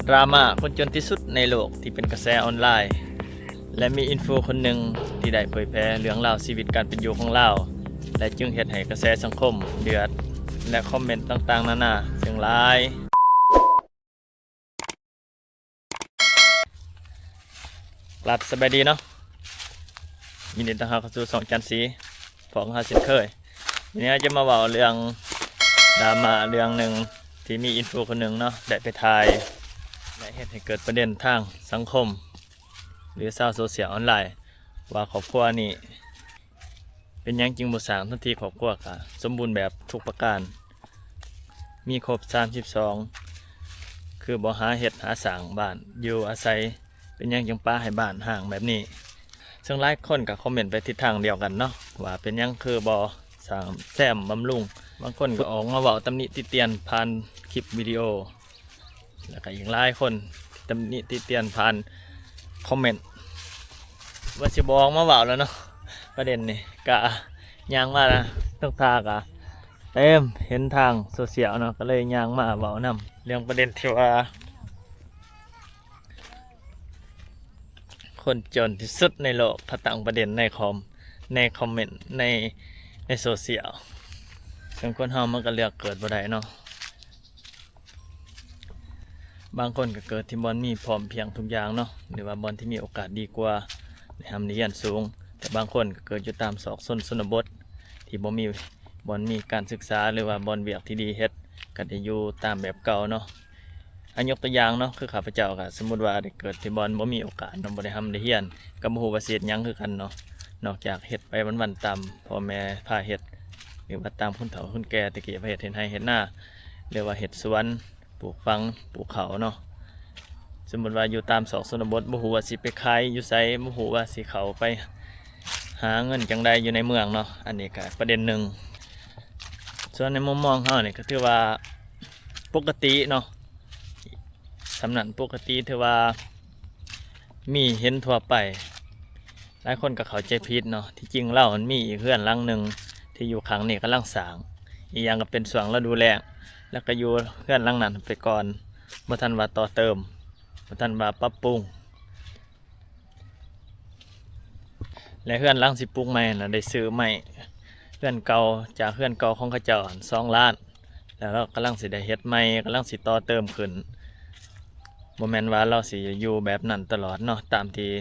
ດຣາມາຄົນຈົນທີ່ສຸດໃນໂລກທີ່ເປັນກະແສອອນລາຍ ແລະ ມີອິນຟູຄົນໜຶ່ງທີ່ໄດ້ເຜີຍແຜ່ເລື່ອງລາວຊີວິດການເປັນຢູ່ຂອງລາວ ແລະ ຈຶ່ງເຮັດໃຫ້ກະແສສັງຄົມເດືອດ ແລະ ຄອມເມັນຕ່າງໆນານາເຊິ່ງຫຼາຍ. ກາບສະບາຍດີເນາະ, ຍິນດີຕ້ອນຮັບເຂົ້າສູ່ຊ່ອງຈັນສີ ພ້ອມເຮົາເຊັ່ນເຄີຍ. ມື້ນີ້ເຮົາຈະມາເວົ້າເລື່ອງດຣາມາເລື່ອງໜຶ່ງ ທີ່ມີອິນຟູຄົນໜຶ່ງເນາະ ໄດ້ໄປຖ່າຍ ແລະ ເຮັດໃຫ້ເກີດປະເດັນທາງສັງຄົມ ຫຼື ຊາວໂຊຊຽວອອນລາຍ ວ່າຄອບຄົວນີ້ ເປັນຫຍັງຈຶ່ງບໍ່ສ້າງ ທັງທີ່ຄອບຄົວກະສົມບູນແບບທຸກປະການ ມີຄົບສາມສິບສອງ ຄືບໍ່ຫາເຮັດຫາສ້າງບ້ານຢູ່ອາໄສ, ເປັນຫຍັງຈຶ່ງປະໃຫ້ບ້ານຮ້າງແບບນີ້? ເຊິ່ງຫຼາຍຄົນກະຄອມເມັນໄປທິດທາງດຽວກັນເນາະ ວ່າເປັນຫຍັງຄືບໍ່ສ້າງແຊມບຳລຸງ, ບາງຄົນກະອອກມາເວົ້າຕຳໜິຕິຕຽນຜ່ານຄລິບວິດີໂອ. ແລ້ວກໍອີກຫຼາຍຄົນຕຳໜິຕິຕຽນຜ່ານຄອມເມັນ ວ່າຊິບໍ່ອອກມາເວົ້າແລ້ວເນາະ ປະເດັນນີ້. ກະຍ່າງມານະ ທາງທ່າກະເຕັມ ເຫັນທາງໂຊຊຽວເນາະ ກໍເລີຍຍ່າງມາເວົ້ານຳ ເລື່ອງປະເດັນທີ່ວ່າ ຄົນຈົນທີ່ສຸດໃນໂລກ ພາຕັ້ງປະເດັນໃນຄອມ ໃນຄອມເມັນ ໃນ ໃນໂຊຊຽວ. ເຊິ່ງຄົນເຮົາມັນກໍເລືອກເກີດບໍ່ໄດ້ເນາະ. ບາງຄົນກໍເກີດທີ່ບ່ອນມີພ້ອມພຽງທຸກຢ່າງເນາະ ຫຼືວ່າບ່ອນທີ່ມີໂອກາດດີກວ່າ ໄດ້ຮ່ຳໄດ້ຮຽນສູງ, ແຕ່ບາງຄົນກໍເກີດຢູ່ຕາມຊອກຊົນຊົນນະບົດ ທີ່ບໍ່ມີບ່ອນມີການສຶກສາ ຫຼືວ່າບ່ອນວຽກທີ່ດີເຮັດ ກໍໄດ້ຢູ່ຕາມແບບເກົ່າເນາະ. ອາ ຍົກຕົວຢ່າງເນາະ ຄືຂ້າພະເຈົ້າກໍສົມມຸດວ່າໄດ້ເກີດທີ່ບ່ອນບໍ່ມີໂອກາດເນາະ ບໍ່ໄດ້ຮ່ຳໄດ້ຮຽນ ກໍບໍ່ຮູ້ວ່າຊິເຮັດຫຍັງຄືກັນເນາະ ນອກຈາກເຮັດໄປວັນໆຕາມພໍ່ແມ່ພາເຮັດ ຫຼືວ່າຕາມຄົນເຖົ້າຄົນແກ່ແຕ່ກີ້ ວ່າເຮັດ ເຮັດໄຮ່ເຮັດນາ ຫຼືວ່າເຮັດສວນ ປູກຝັງ ປູກເຂົ້າເນາະ. ສົມມຸດວ່າຢູ່ຕາມຊອກຊົນນະບົດ ບໍ່ຮູ້ວ່າຊິໄປຂາຍຢູ່ໃສ ບໍ່ຮູ້ວ່າຊິເຂົ້າໄປຫາເງິນຈັ່ງໃດຢູ່ໃນເມືອງເນາະ. ອັນນີ້ກໍປະເດັນໜຶ່ງ. ສ່ວນໃນມຸມມອງເຮົານີ້ກໍຖືວ່າປົກກະຕິເນາະ ສ່ຳນັ້ນປົກກະຕິ ຖືວ່າມີເຫັນທົ່ວໄປ. ຫຼາຍຄົນກໍເຂົ້າໃຈຜິດເນາະ ທີ່ຈິງລາວມັນມີອີກເຮືອນຫຼັງໜຶ່ງທີ່ຢູ່ຂ້າງນີ້ກຳລັງສ້າງ, ອີກຢ່າງກໍເປັນຊ່ວງລະດູແລ້ງ ແລ້ວກໍຢູ່ເຮືອນຫຼັງນັ້ນໄປກ່ອນ ບໍ່ທັນວ່າຕໍ່ເຕີມ ບໍ່ທັນວ່າປັບປຸງ. ແລະ ເຮືອນຫຼັງຊິປຸກໃໝ່ນັ້ນ ໄດ້ຊື້ໄມ້ເຮືອນເກົ່າ ຈາກເຮືອນເກົ່າຂອງເຂົາເຈົ້າຫັ້ນສອງລ້ານ ແລ້ວລາວກຳລັງຊິໄດ້ເຮັດໃໝ່ ກຳລັງຊິຕໍ່ເຕີມຂຶ້ນ. ບໍ່ແມ່ນວ່າລາວຊິຢູ່ແບບນັ້ນຕະຫຼອດເນາະ ຕາມທີ່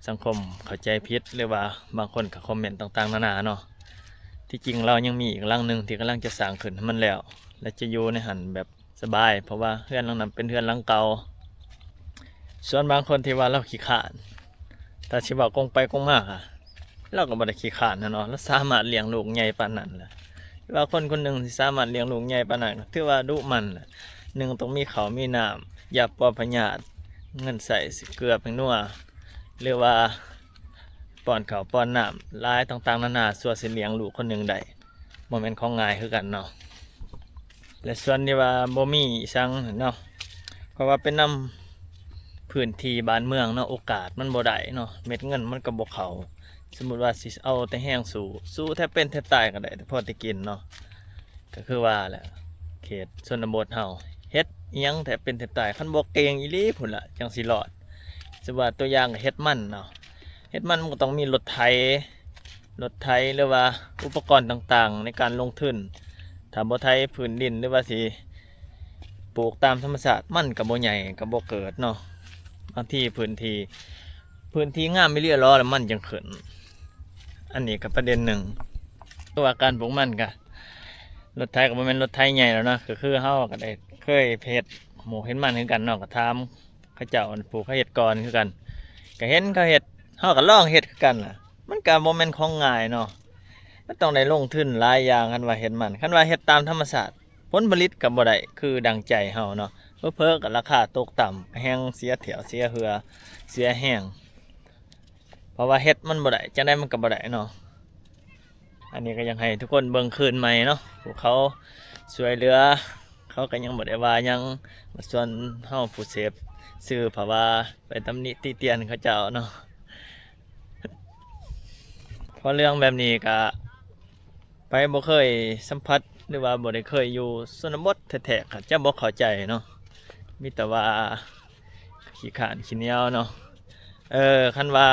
ສັງຄົມເຂົ້າໃຈຜິດ ຫຼືວ່າບາງຄົນກໍຄອມເມັນຕ່າງໆນານາເນາະ. ທີ່ຈິງລາວຍັງມີອີກຫຼັງໜຶ່ງທີ່ກຳລັງຈະສ້າງຂຶ້ນໃຫ້ມັນແລ້ວ ແລະ ຈະຢູ່ໃນຫັ້ນແບບ ສະບາຍ ເພາະວ່າເຮືອນຫຼັງນັ້ນເປັນເຮືອນຫຼັງເກົ່າ. ສ່ວນບາງຄົນທີ່ວ່າລາວຂີ້ຄ້ານ ຖ້າຊິເວົ້າກົງໄປກົງມາ ລາວກໍບໍ່ໄດ້ຂີ້ຄ້ານຫັ້ນເນາະ ລາວສາມາດລ້ຽງລູກໃຫຍ່ປານນັ້ນແຫຼະ. ທີ່ວ່າຄົນຄົນໜຶ່ງທີ່ສາມາດລ້ຽງລູກໃຫຍ່ປານນັ້ນ ກໍຖືວ່າດຸໝັ່ນແຫຼະ. ໜຶ່ງ ຕ້ອງມີເຂົ້າມີນ້ຳ ຢາປົວພະຍາດ ເງິນໃຊ້ເກືອແປ້ງນົວ ຫຼືວ່າປ້ອນເຂົ້າປ້ອນນ້ຳ ຫຼາຍຕ່າງໆນານາ ຊົ່ວຊິລ້ຽງລູກຄົນໜຶ່ງໄດ້. ບໍ່ແມ່ນຂອງງ່າຍຄືກັນເນາະ. ແລະ ສ່ວນທີ່ວ່າບໍ່ມີອີ່ຫຍັງເນາະ ເພາະວ່າເປັນນຳພື້ນທີ່ບ້ານເມືອງເນາະ ໂອກາດມັນບໍ່ໄດ້ເນາະ ເມັດເງິນມັນກໍບໍ່ເຂົ້າ. ສົມມຸດວ່າຊິເອົາແຕ່ແຮງສູ້ ສູ້ແທບເປັນແທບຕາຍກໍໄດ້ແຕ່ພໍໄດ້ກິນເນາະ. ກໍຄືວ່າແຫຼະ ເຂດຊົນນະບົດເຮົາ ເຮັດອີ່ຫຍັງແທບເປັນແທບຕາຍ ຄັນບໍ່ເກັ່ງອີ່ຫຼີພຸ້ນລະ ຈັ່ງຊິລອດ. ສົມມຸດວ່າຕົວຢ່າງເຮັດມັນເນາະ ເຮັດມັນມັນກໍຕ້ອງມີລົດໄຖ ລົດໄຖ ຫຼືວ່າອຸປະກອນຕ່າງໆໃນການລົງທຶນ. ຖ້າບໍ່ໄຖພື້ນດິນ ຫຼືວ່າຊິປູກຕາມທຳມະຊາດ ມັນກໍບໍ່ໃຫຍ່ ກໍບໍ່ເກີດເນາະ. ບາງທີພື້ນທີ່ ພື້ນທີ່ງາມອີ່ຫຼີຫຼໍ ແລ້ວມັນຈັ່ງຂຶ້ນ. ອັນນີ້ກໍປະເດັນໜຶ່ງ ຄືວ່າການປູກມັນກໍ ລົດໄຖກໍບໍ່ແມ່ນລົດໄຖໃຫຍ່ແລ້ວເນາະ ກໍຄືເຮົາກໍໄດ້ເຄີຍເຮັດໝູກເຮັດມັນຄືກັນເນາະ ກໍຖາມ ເຂົາເຈົ້າ ອັນຜູ້ເຂົາເຮັດກ່ອນຄືກັນ ກໍເຫັນເຂົາເຮັດ ເຮົາກໍລອງເຮັດຄືກັນລະ. ມັນກໍບໍ່ແມ່ນຂອງງ່າຍເນາະ ມັນຕ້ອງໄດ້ລົງທຶນຫຼາຍຢ່າງ ຄັນວ່າເຮັດມັນ. ຄັນວ່າເຮັດຕາມທຳມະຊາດ ຜົນຜະລິດກໍບໍ່ໄດ້ຄືດັ່ງໃຈເຮົາເນາະ ເຜີໆກໍລາຄາຕົກຕ່ຳ ແຮງເສຍຖ້ຽວເສຍເຮືອ ເສຍແຮງ ເພາະວ່າເຮັດມັນບໍ່ໄດ້ ຈັ່ງໃດມັນກໍບໍ່ໄດ້ເນາະ. ອັນນີ້ກໍຢາກໃຫ້ທຸກຄົນເບິ່ງຄືນໃໝ່ເນາະ ພວກເຂົາຊ່ວຍເຫຼືອ ເຂົາກໍຍັງບໍ່ໄດ້ວ່າຫຍັງ. ສ່ວນເຮົາຜູ້ເສບສື່ ເພາະວ່າໄປຕຳໜິຕິຕຽນເຂົາເຈົ້າເນາະ. ເພາະເລື່ອງແບບນີ້ກໍ ໃຜບໍ່ເຄີຍສຳຜັດ ຫຼືວ່າບໍ່ໄດ້ເຄີຍຢູ່ຊົນນະບົດແທ້ໆ ກໍຈະບໍ່ເຂົ້າໃຈເນາະ. ມີແຕ່ວ່າຂີ້ຄ້ານຂີ້ໜຽວເນາະ. ເອີ ຄັນວ່າ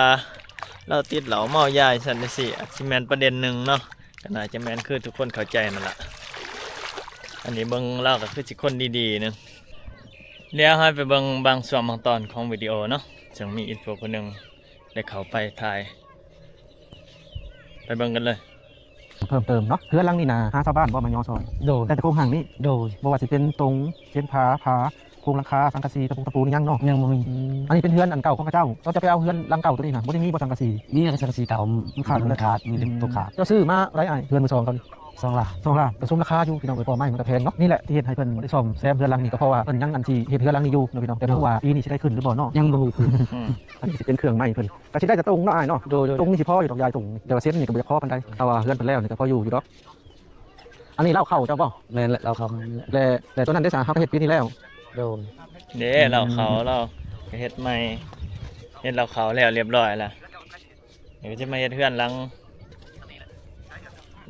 ລາວຕິດເຫຼົ້າເມົາຢາຊັ້ນຈັ່ງຊີ້ ອາດຊິແມ່ນປະເດັນໜຶ່ງເນາະ, ກໍໜ້າຈະແມ່ນຄືທຸກຄົນເຂົ້າໃຈນັ້ນລະ. ອັນນີ້ເບິ່ງລາວກໍຄືຊິຄົນດີໆໜຶ່ງ. ດຽວເຮົາໄປເບິ່ງບາງຊ່ວງບາງຕອນຂອງວິດີໂອເນາະ, ເຊິ່ງມີອິນຟລູເອັນເຊີຄົນໜຶ່ງ ໄດ້ເຂົ້າໄປຖ່າຍ ໄປເບິ່ງກັນເລີຍ. ເພີ່ມເຕີມເນາະ ເຮືອນຫຼັງນີ້ນະ ຫາຊາວບ້ານບໍ່ມາຍໍຊ່ອຍ? ໂດຍ ແຕ່ໂຄງຮ່າງນີ້ ໂດຍ ບໍ່ວ່າຊິເປັນຕົງ ເສັ້ນຜາ ຜາ ໂຄງຫຼັງຄາ ສັງກະສີ ຕະປູ ຕະປູນີ້ຍັງເນາະ? ຍັງບໍ່ມີ. ອືມ ອັນນີ້ເປັນເຮືອນອັນເກົ່າຂອງເຂົາເຈົ້າ. ຕອນເຈົ້າໄປເອົາເຮືອນຫຼັງເກົ່າໂຕນີ້ນະ ບໍ່ໄດ້ມີບໍ່ສັງກະສີ? ມີແຕ່ສັງກະສີເກົ່າ ມັນຂາດ ມັນຂາດ ມີແຕ່ໂຕຂາດ. ເຈົ້າຊື້ມາຫຼາຍອ້າຍ ເຮືອນມືສອງເຂົານີ້? ສອງລ້ານ ສອງລ້ານ ກໍສົມລາຄາຢູ່ພີ່ນ້ອງເອີຍ ເພາະໄມ້ມັນກໍແພງເນາະ. ນີ້ແຫຼະທີ່ເຮັດໃຫ້ເພິ່ນໄດ້ສ້ອມແຊມເຮືອນຫຼັງນີ້ ກໍເພາະວ່າເພິ່ນຍັງອັນຊິເຮັດເຮືອນຫຼັງນີ້ຢູ່ເນາະພີ່ນ້ອງ. ແຕ່ບໍ່ຮູ້ວ່າປີນີ້ຊິໄດ້ຂຶ້ນຫຼືບໍ່ເນາະ? ຍັງບໍ່ຮູ້ຄື ອືມ ອັນນີ້ຊິເປັນເຄື່ອງໄມ້ເພິ່ນ ກໍຊິໄດ້ແຕ່ຕົງເນາະອ້າຍເນາະ? ໂດຍ ໂດຍ ຕົງນີ້ຊິພໍຢູ່ດອກ ຢາຍຕົງນີ້ ແຕ່ວ່າເສັ້ນນີ້ກໍບໍ່ຢາກພໍປານໃດ. ຖ້າວ່າເຮືອນເພິ່ນແລ້ວນີ້ກໍພໍຢູ່ຢູ່ດອກ. ອັນນີ້ເຫຼົ້າເຂົ້າເຈົ້າບໍ່? ແມ່ນແຫຼະ ເຫຼົ້າເຂົ້າ. ແລະ ແລະຕົວນັ້ນເດ້ຊະ ເຮົາກໍເຮັດປີນີ້ແລ້ວ? ໂດຍ ເດ້ ເຫຼົ້າເຂົ້າ ເຮົາກໍເຮັດໃໝ່ ເຮັດເຫຼົ້າເຂົ້າແລ້ວລຽບຮ້ອຍລະ. ດຽວຊິມາເຮັດເຮືອນຫຼັງ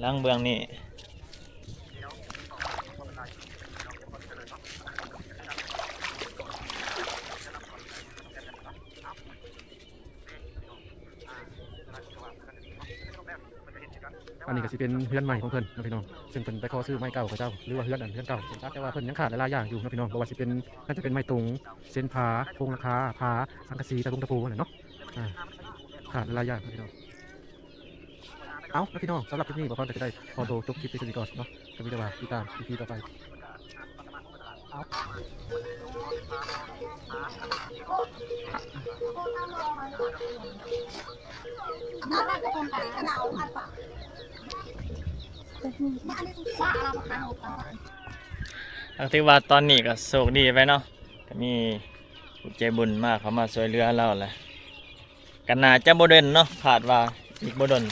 ຫຼັງເບື້ອງນີ້. ອັນນີ້ກໍຊິເປັນເຮືອນໃໝ່ຂອງເພິ່ນເນາະພີ່ນ້ອງ, ເຊິ່ງເພິ່ນໄປຂໍຊື້ໄມ້ເກົ່າເຂົາເຈົ້າ ຫຼືວ່າເຮືອນອັນເຮືອນເກົ່າ ແຕ່ວ່າເພິ່ນຍັງຂາດຫຼາຍໆຢ່າງຢູ່ເນາະພີ່ນ້ອງ. ບໍ່ວ່າຊິເປັນ ໜ້າຈະເປັນໄມ້ຕົງ ເສັ້ນຜາ ໂຄງຫຼັງຄາ ຜາ ສັງກະສີ ຕະປຸງຕະປູຫັ້ນແຫຼະເນາະ. ອ່າ ຂາດຫຼາຍໆຢ່າງເນາະພີ່ນ້ອງ. ເອົາລະພີ່ນ້ອງ ສຳລັບຄລິບນີ້ ບ່າວພອນກໍຈະໄດ້ຂໍໂຕຈົບຄລິບໄປສ່ຳນີ້ກ່ອນເນາະ, ກໍມີແຕ່ວ່າຕິດຕາມອີພີຕໍ່ໄປ. ກໍຖືວ່າຕອນນີ້ກໍໂຊກດີໄປເນາະ, ກໍມີຜູ້ໃຈບຸນມາ ເຂົ້າມາຊ່ວຍເຫຼືອລາວແຫຼະ. ກໍໜ້າຈະບໍ່ດົນເນາະ, ຄາດວ່າອີກບໍ່ດົນ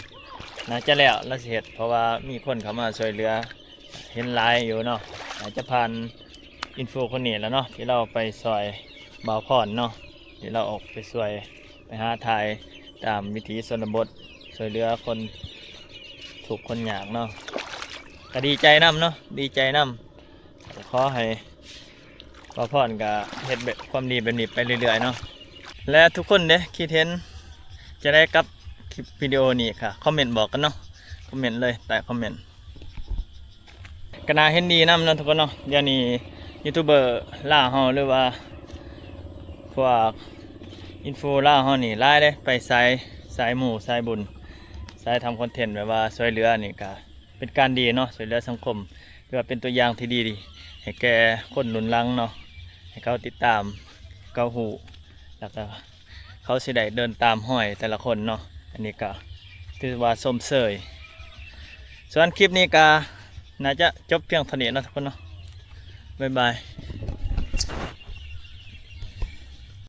ໜ້າຈະແລ້ວ ລາວຊິເຮັດ ເພາະວ່າມີຄົນເຂົ້າມາຊ່ວຍເຫຼືອ ເຫັນຫຼາຍຢູ່ເນາະ. ໜ້າຈະຜ່ານອິນຟລູຄົນນີ້ແຫຼະເນາະ ທີ່ລາວໄປຊ່ອຍບ່າວພອນເນາະ, ທີ່ລາວອອກໄປຊ່ວຍ ໄປຫາຖ່າຍຕາມວິຖີຊົນນະບົດ ຊ່ວຍເຫຼືອຄົນທຸກຄົນຍາກເນາະ. ກໍດີໃຈນຳເນາະ, ດີໃຈນຳ. ກໍຂໍໃຫ້ບ່າວພອນກໍເຮັດແບບຄວາມດີແບບນີ້ໄປເລື້ອຍໆເນາະ. ແລະທຸກຄົນເດ້ ຄິດເຫັນຈັ່ງໃດກັບຄລິບວິດີໂອນີ້ກໍຄອມເມັນບອກກັນເນາະ, ຄອມເມັນເລີຍໃຕ້ຄອມເມັນ. ກໍໜ້າເຫັນດີນຳເນາະທຸກຄົນເນາະ. ດຽວນີ້ຢູທູບເບີລາວເຮົາ ຫຼືວ່າພວກອິນຟລູລາວເຮົານີ້ຫຼາຍເດ້ ໄປສາຍ ສາຍໝູ່ສາຍບຸນ ສາຍທຳຄອນເທັນ ແບບວ່າຊ່ວຍເຫຼືອນີ້ກໍ ເປັນການດີເນາະ, ຊ່ວຍເຫຼືອສັງຄົມ ຖືວ່າເປັນຕົວຢ່າງທີ່ດີໃຫ້ແກ່ຄົນລຸ້ນຫຼັງເນາະ, ໃຫ້ເຂົາຕິດຕາມ ເຂົາຮູ້ ແລ້ວກໍເຂົາຊິໄດ້ເດີນຕາມຮອຍແຕ່ລະຄົນເນາະ. ອັນນີ້ກໍຖືວ່າຊົມເຊີຍ. ສ່ວນຄລິບນີ້ກໍໜ້າຈະຈົບພຽງເທົ່ານີ້ເນາະທຸກຄົນເນາະ. ບາຍບາຍ.